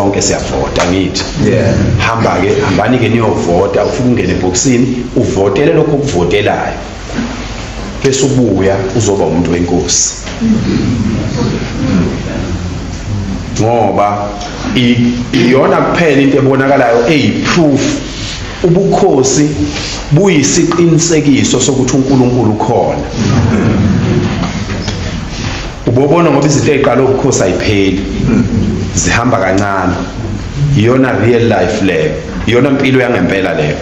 Sonke siyavota ngithi. Hamba ke, hambani ke niyovota, ufike ungene ebhokisini uvotele lokho okuvotelayo. Bese ubuya uzoba umuntu wenkosi. Ngoba iyona kuphela into ebonakalayo eyiproof ubukhosi buyisiqinisekiso sokuthi uNkulunkulu ukhona. Ubobona ngoba izinto eziqala ubukhosi ayipheli. Zihamba kancane. Iyona real life leyo. Iyona mpilo yangempela leyo.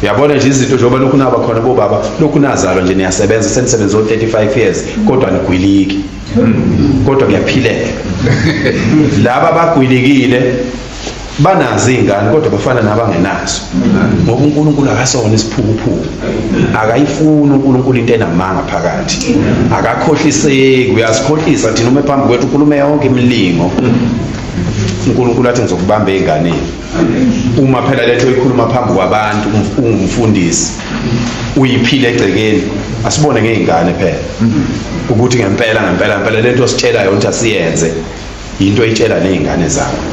Uyabona nje izinto njengoba lokhu naba khona bobaba, lokhu nazalwa nje niyasebenza senisebenza o 35 years kodwa nigwiliki. Kodwa kuyaphileka. Laba bagwilikile banazo izingane kodwa bafana nabangenazo ngoba uNkulunkulu akasona isiphukuphuku akayifuni uNkulunkulu into enamanga phakathi akakhohliseki uyazikhohlisa thina uma phambi kwethu ukhulume yonke imilingo uNkulunkulu athi ngizokubamba ezinganeni uma phela letho ikhuluma phambi kwabantu ungumfundisi uyiphile egcekeni asibone ngezingane phela ukuthi ngempela ngempela ngempela lento ositshela yona ukuthi asiyenze yinto oyitshela nezingane zakho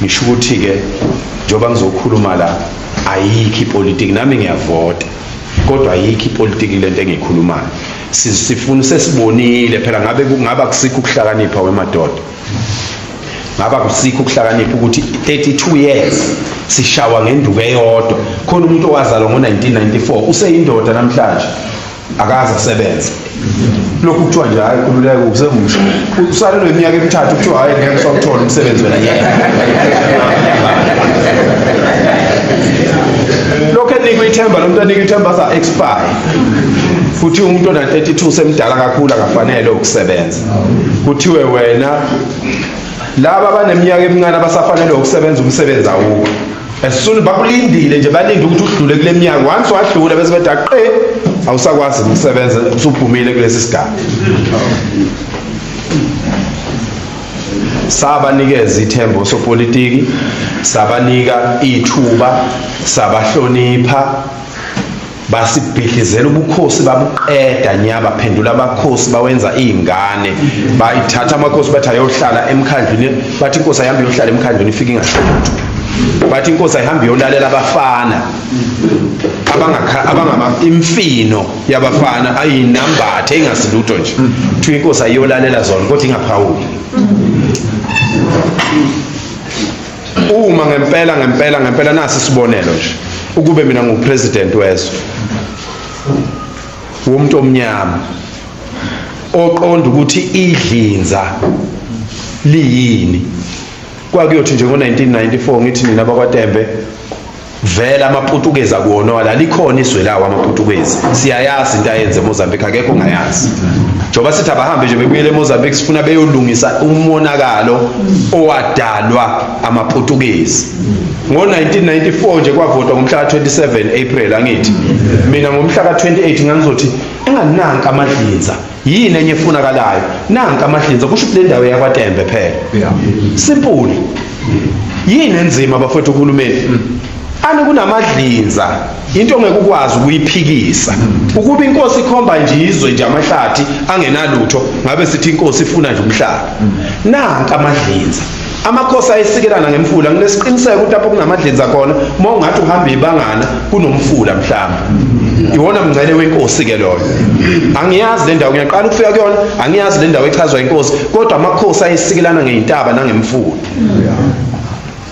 ngisho ukuthi ke njengoba ngizokhuluma la ayikho ipolitiki nami ngiyavota kodwa ayikho ipolitiki lento engiyikhulumayo sifuna sesibonile phela ngabe kungaba kusikho ukuhlakanipha wemadoda ngaba kusikho ukuhlakanipha ukuthi 32 years sishawa ngenduku eyodwa khona umuntu owazalwa ngo-1994 useyindoda namhlanje akaze asebenze lokhu kuthiwa nje hayi khululeka usemusha usalelwe iminyaka emithathu kuthiwa hayi ngeke usawuthola umsebenzi wena yena lokhu enikwe ithemba lo muntu anikwe ithemba aza expire futhi umuntu ona 32 semdala kakhulu akafanele ukusebenza kuthiwe wena laba abaneminyaka emincane abasafanele ukusebenza umsebenzi awukho as soon bakulindile nje balinde ukuthi udlule kule minyaka once wadlula bese bethi aqe awusakwazi ukusebenza usuphumile kulesi sigaba sabanikeza ithemba osopolitiki sabanika ithuba sabahlonipha basibhidlizela ubukhosi babuqeda nya baphendula amakhosi bawenza izingane bayithatha amakhosi bathi ayohlala emkhandlwini bathi inkosi ayihambe iyohlala emkhandlwini ifike ingasho lutho bathi inkosi ayihambe iyolalela abafana abangakha abangama imfino yabafana ayinambathe ingasilutho nje kuthiwa inkosi ayiyolalela zona kodwa ingaphawuli Uma ngempela ngempela ngempela nasi isibonelo nje ukube mina ngupresident wezwe womuntu omnyama oqonda ukuthi idlinza liyini kwakuyothi nje ngo-1994 ngithi nina bakwaTembe vele amaPutukezi akuwona wala likhona izwe lawo amaPutukezi siyayazi into ayenze eMozambique akekho ongayazi njengoba sithi abahambe nje bebuyele eMozambique sifuna beyolungisa umonakalo owadalwa amaPutukezi ngo-1994 nje kwavotwa ngomhla ka-27 April angithi mina ngomhla ka-28 ngangizothi engananka amadlinza yini enye efunakalayo nanka amahlinza kusho ukuthi le ndawo yakwaTembe phela yeah. Simple yini enzima bafowethu uhulumeni mm. Ani kunamadlinza into ongeke ukwazi ukuyiphikisa ukuba inkosi ikhomba nje izwe nje amahlathi angenalutho ngabe sithi inkosi ifuna nje umhlaba mm. Nanka amadlinza amakhosi ayesikelana ngemfula nginesiqiniseko ukuthi lapho kunamadlinza khona uma ungathi uhamba ibangana kunomfula mhlawumbe iwona mngcele wenkosi ke loyo angiyazi le ndawo ngiyaqala ukufika kuyona angiyazi le ndawo echazwa inkosi kodwa amakhosi ayesikelana ngeyintaba nangemfula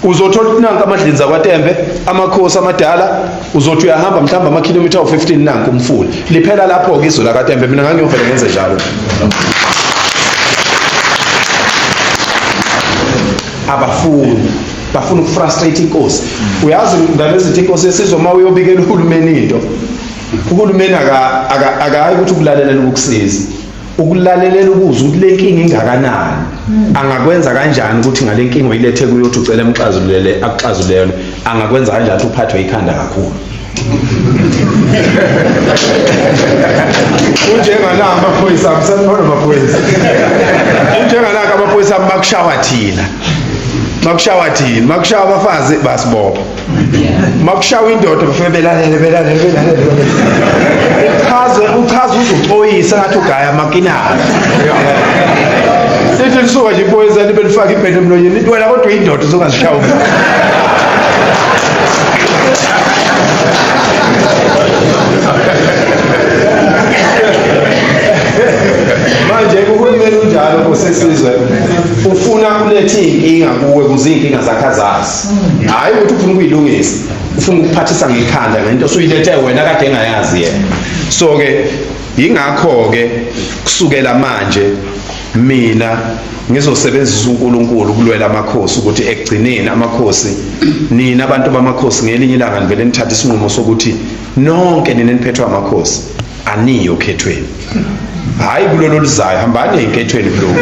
uzothola ukuthi nanka amadlinza kwaTembe amakhosi amadala uzothi uyahamba mhlawumbe amakhilomitha awu-15 nanku umfula liphela lapho-ke izwe lakaTembe mina ngangiyovele ngenze njalo abafuni bafuna ukufrustrate inkosi uyazi ndaba ezithi inkosi yesizwe uma uyobikela uhulumeni into uhulumeni akayi ukuthi ukulalelela ukukusiza ukulalelela ukuzwa ukuthi le nkinga ingakanani angakwenza kanjani ukuthi ngale nkinga oyilethe kuyo uthi ucela emxazululele akuxazulele yona angakwenza kanjani ukuthi uphathwe ikhanda kakhulu Kunjenganaka amaphoyisa ami sanibona amaphoyisa. Kunjenganaka amaphoyisa ami makushawa thina. Makushawa thina, makushawa abafazi basibopha. Makushawa indoda bafike belalele belalele belalele. Uchaze uchaze uzoxoyisa ngathi ugaya amakinana. Lithi lisuka nje iphoyisa libe lifaka ipeni emlonyeni lithi wena kodwa uyindoda uzongazishaya umuntu. Manje uhulumeni unjalo Nkosi ufuna ulethe iy'nkinga kuwe kuze iy'nkinga zakhe azazi. Hhayi ukuthi ufuna ukuyilungisa, ufuna ukuphathisa ngekhanda ngento osuyilethe wena kade engayazi yena. So-ke yingakho-ke kusukela manje mina ngizosebenzisa uNkulunkulu ukulwela amakhosi ukuthi ekugcineni amakhosi nina abantu bamakhosi ngelinye ilanga nivele nithathe isinqumo sokuthi nonke nina niphethwe amakhosi aniyo okhethweni. Hhayi kulolu oluzayo, hambani ey'nkethweni kuloku.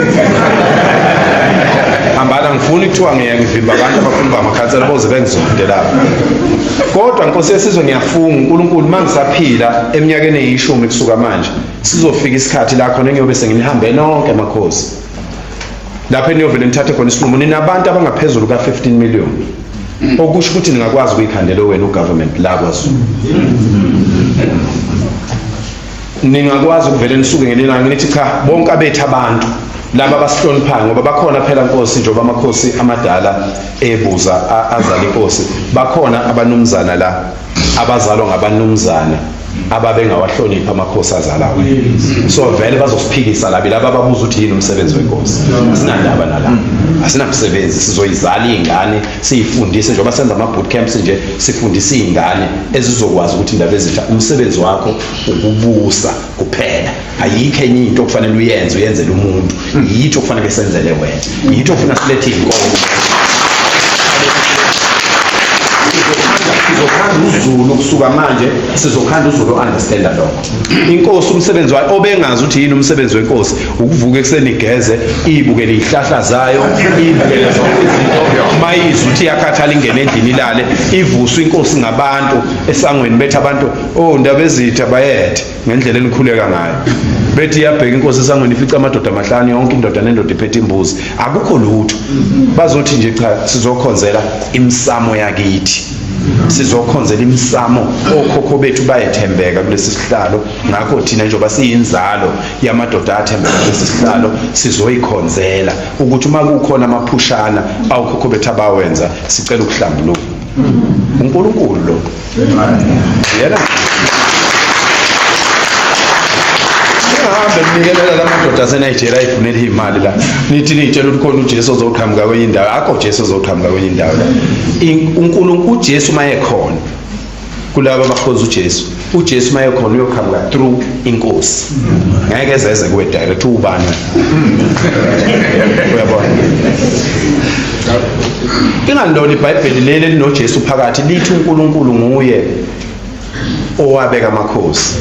Hambani, angifuni kuthiwa ngiya ngivimba abantu abafuna uba amakhansela boze bengizonde lapho. Kodwa Nkosi yesizwe ngiyafunga uNkulunkulu uma ngisaphila eminyakeni eyishumi kusuka manje sizofika isikhathi la khona engiyobe senginihambe nonke makhosi. Lapho eniyovele nithathe khona isinqumo ninabantu abangaphezulu ka-15 million. Okusho ukuthi ningakwazi ukuyikhandela wena ugovernment la kwaZulu. Ningakwazi ukuvele nisuke ngelilanga nithi cha bonke abethu abantu laba abasihloniphayo ngoba bakhona phela nkosi njengoba amakhosi amadala ebuza azala inkosi bakhona abanumzana la abazalwa ngabanumzana ababengawahloniphi amakhosi azalayo. So vele bazosiphikisa labi laba ababuza ukuthi yini umsebenzi wenkosi. Asinandaba nala, asinamsebenzi, sizoyizala iy'ngane siyifundise njengoba senza ama-boot camps nje sifundise iy'ngane ezizokwazi ukuthi indaba ezitha umsebenzi wakho ukubusa kuphela, ayikho enye into okufanele uyenze uyenzele umuntu, yitho okufanele senzele wena, yitho ofuna silethe iy'nkomo. Sizokhanda uZulu kusuka manje, sizokhanda uZulu o-understanda lokho. Inkosi umsebenzi wayo obengazi ukuthi yini umsebenzi wenkosi, ukuvuka ekuseni igeze, iyibukele iy'hlahla zayo, iyibukele zonke izinto, mayizwa ukuthi iyakhathala ingene endlini ilale, ivuswe inkosi ngabantu esangweni bethi abantu, oh Ndabezitha bayethe ngendlela enikhuleka ngayo. Bethi iyabheka inkosi esangweni ifica amadoda amahlanu, yonke indoda nendoda iphethe imbuzi, akukho lutho. Bazothi nje cha sizokhonzela imisamo yakithi, sizokhonzela imisamo, okhokho bethu bayethembeka kulesi sihlalo, ngakho thina njengoba siyinzalo yamadoda athembeka kulesi sihlalo sizoyikhonzela ukuthi uma kukhona amaphushana awukhokho bethu abawenza sicela ukuhlambuluka. uNkulunkulu lo yena ningahambe ninikelela la madoda aseNigeria ayifunela iy'mali la nithi niyitshela ukuthi khona uJesu ozoqhamuka kwenye indawo. Akho uJesu ozoqhamuka kwenye indawo la. uNkulunkulu uJesu uma ekhona kulabo abakhonza uJesu, uJesu uma ekhona uyoqhamuka through inkosi, ngeke ezeze kuwe direct ubani. Uyabona? Ingalona iBhayibheli leli elinoJesu phakathi lithi uNkulunkulu nguye owabeka amakhosi.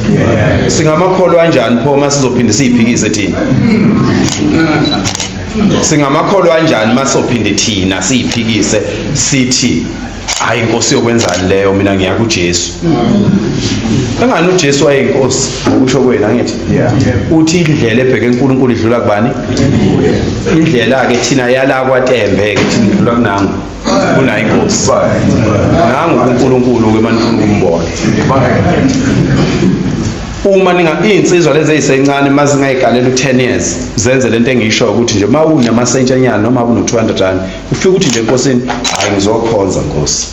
Singamakholwa kanjani pho uma sizophinde siyiphikise thina? Singamakholwa kanjani uma sizophinde thina siyiphikise sithi hayi inkosi yokwenzani leyo, mina ngiya kuJesu. Engani uJesu wayeyinkosi ngokusho kwenu angithi? Uthi indlela ebheke eNkulunkulu idlula kubani? Indlela ke thina yala kwaTembe ke thina idlula kunangu kunayo inkosi. Nangu uNkulunkulu ke manifuna ukumbona. Uma ninga iy'nsizwa lezi ey'sencane uma zingayigalela u-10 years zenze lento engiyishoyo ukuthi nje uma unamasentshanyana noma uno-200 rand ufike uthi nje enkosini hayi ngizokhonza nkosi.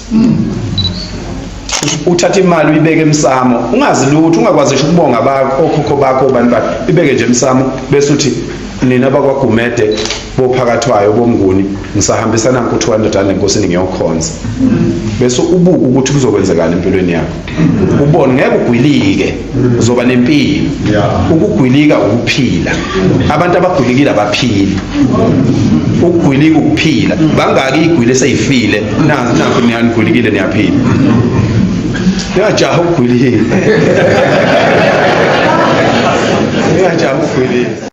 Uthatha imali uyibeke emsamo ungazi lutho, ungakwazi ngisho ukubonga bakho okhokho bakho obani bakho, ibeke nje emsamo bese uthi nina bakwaGumede bophakathwayo bomnguni ngisahambisa nanku 200 rand enkosini ngiyokhonza. Bese ubuka ukuthi kuzokwenzekani empilweni yakho, ubone ngeke ugwilike, uzoba nempilo. Ukugwilika ukuphila, abantu abagwilikile abaphili. Ukugwilika ukuphila, bangaki igwile seyifile nakho niyanigwilikile niyaphila, ningajaha ukugwilika, ningajaha ukugwilika.